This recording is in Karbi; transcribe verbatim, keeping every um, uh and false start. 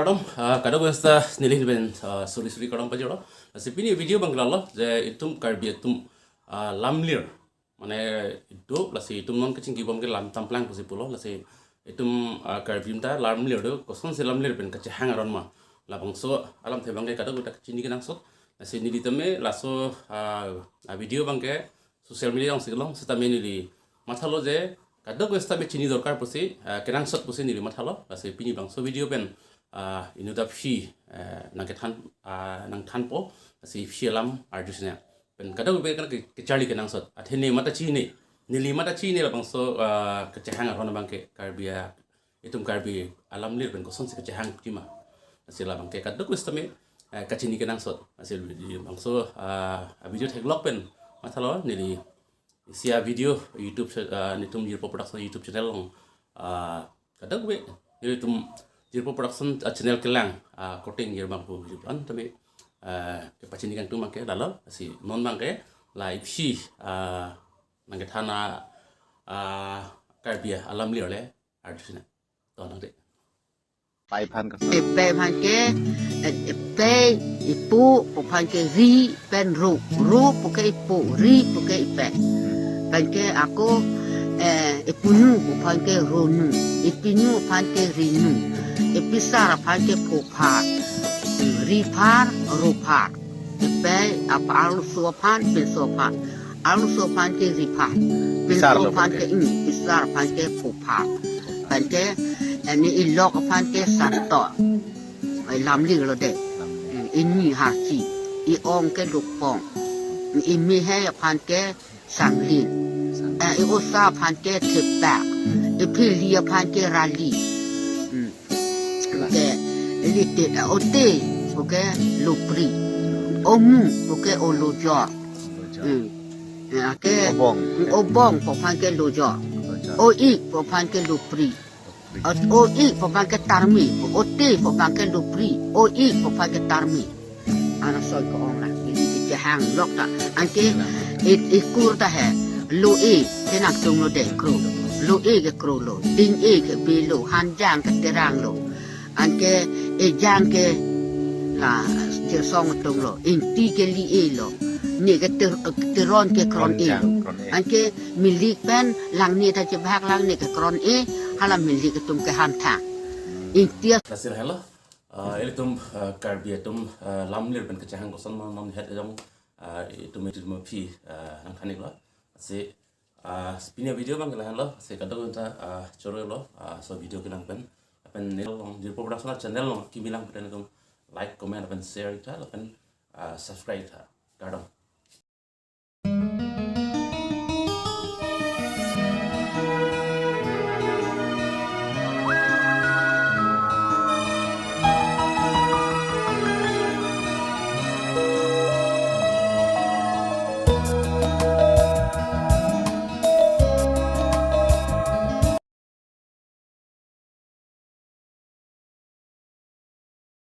Kardom, ah, kadokave seta neli ahin pen, ah, suri suri kardom pajirlo. Lasi pini video abang ke lalo, je itum Karbi atum, ah, lamlir. Mane itum, lasi itum non kachingki bom ke lam tamplang pusi pulo, lasi itum, ah, Karbi atum ta lamlir do, kosonsi lamlir pen kachehang aron ma. Labangso alamthe abang ke kadokave ta kachini kenangsot. Lasi neli tame laso, ah, ah, video abang ke social media alongsi kelong setame neli mathalo je kadokave setame chini dorkar pusi, ah, kenangsot pusi neli mathalo. Lasi pini bangso video pen, ah, inut aphi, eh, nangkethan, ah, nangthanpo, lasi aphi alam arju sinang. Pen kadokave kan ke, kecharli kenangsot. Athe ne mata chini, neli mata chini labangso, ah, kachehang aron abang ke Karbi a, itum Karbi alamlir pen kosonsi kachehang tima. Lasi labang ke kadokave setame, eh, kachini kenangsot. Lasi video bangso, ah, video theklok pen mathalo neli isi a video YouTube cha-, ah, nelitum Jirpo Production YouTube channel along, ah, kadokave nelitum Jirpo Production, ah, channel kelang, ah, korte ingjir abang pu YouTube an tame, ah, kepachini kangtung abang ke lalo, lasi non abang ke la aphi, ah, nangkethan a, ah, Karbi alamlir le arju sinang. To nang de. Pai aphan ke. Epei aphan ke, eh, epei, epo, po aphan ke ri, pen ro, ro po ke epo, ri po ke epei. Aphan ke ako, eh, epunu po aphan ke ronu, epinu aphan ke rinu, episar aphan ke pophar, riphar, rophar. Epei apa arloso aphan, pinso aphan. Arloso aphan ke riphar. Pisar pinso lo aphan aphan ke, ke. Hmm, pisar aphan ke pophar. Aphan ke, eh, ne ilok aphan ke santo. Eh, lamlir lo de. Hmm, ini harchi. I-ong ke lukpong. Imehai aphan ke sanglin. Eh, i-osa aphan ke thepak. Iphili aphan ke rali. Hmm. Ke, lite, eh, ote po ke lopri. Omu po ke olojor. Hmm. Ya, ke obong. Obong po aphan ke lojor. Lojor. O-ik po aphan ke lopri. Lopri. O-, o-ik po aphan ke tarmi. Ote po aphan ke lopri. O-ik po aphan ke tarmi. Ana soi ko-ong la. Ili kechehang lok ta. Anke, ya, it, ikur ta he. Lo-e ke nangtunglo de kro. Lo-e ke krolo. Ding-e ke belo. Hanjang ke teranglo. Anke ejang ke la jirsong tunglo, ingti ke li-e lo, ne ke ter-, teron ke kron-e lo. Kron-e. Anke milik pen langne ta chebahak lang ne ke kron-e, hala milik atum ke hanthang. Ingti a- Lasi lahelo, ah, ilitum, ah, Karbi atum, ah, lamlir pen kachehang koson ma non het ejong, ah, itum itum aphi, ah, nangthan-iklo. Lasi ah, pini video abang ke lahenlo, lasi kadokave ta, ah, chorolo, ah, laso video kelang pen. Lapen ne along, Jirpo Production channel along kimi lang pen nelitum like, comment, lapen share-ik tha, lapen, ah, subscribe-ik tha. Kardom.